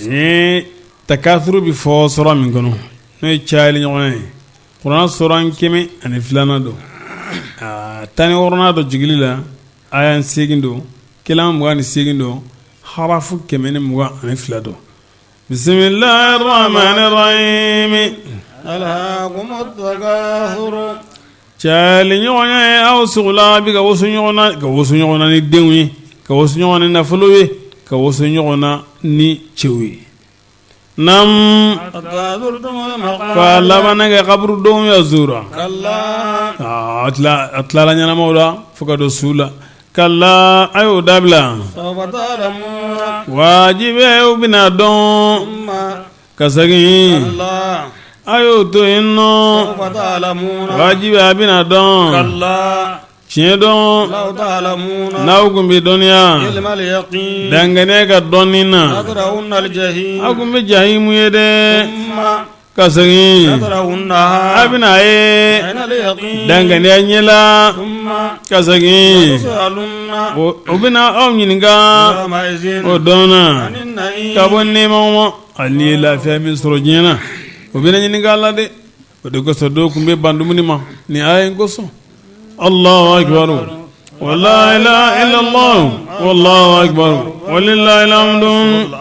Nin takasuru bɛ fɔ sura min kɔnɔ n'o ye cayali ɲɔgɔn ye kuranɛ sura 102nan don 16nan don jigili la aya 8 don kelen 28 don harafu 122 don bisimilahi rahmani rahimi cayali ɲɔgɔn ye aw sogola bɛ ka waso ɲɔgɔn na ka waso ɲɔgɔn na ni denw ye ka waso ɲɔgɔn ni nafolo ye ka waso ɲɔgɔn na ni cɛw ye naamu fa laban kɛ kaburudenw ya zura a tilala ɲɛnamaw la fo ka don su la kala a y'o dabila wajibi u bɛna dɔn ka segin a y'o to yen nɔ wajibi a bɛna dɔn tiɲɛ dɔn n'aw tun bɛ dɔnniya danganiya ka dɔnni na aw tun bɛ jahimu ye dɛ ka segin a bɛna a ye danganiya ɲɛ la ka segin o bɛna aw ɲininka o don na ka bɔ nɛɛmaw ma hali n'i ye lafiya min sɔrɔ diɲɛ na o bɛna ɲininka a la dɛ. O de kosɔn dɔw tun bɛ ban dumuni ma nin aya in kosɔn Allahu akbar wa la ilaha illallah wallahu akbar walillahil hamdu.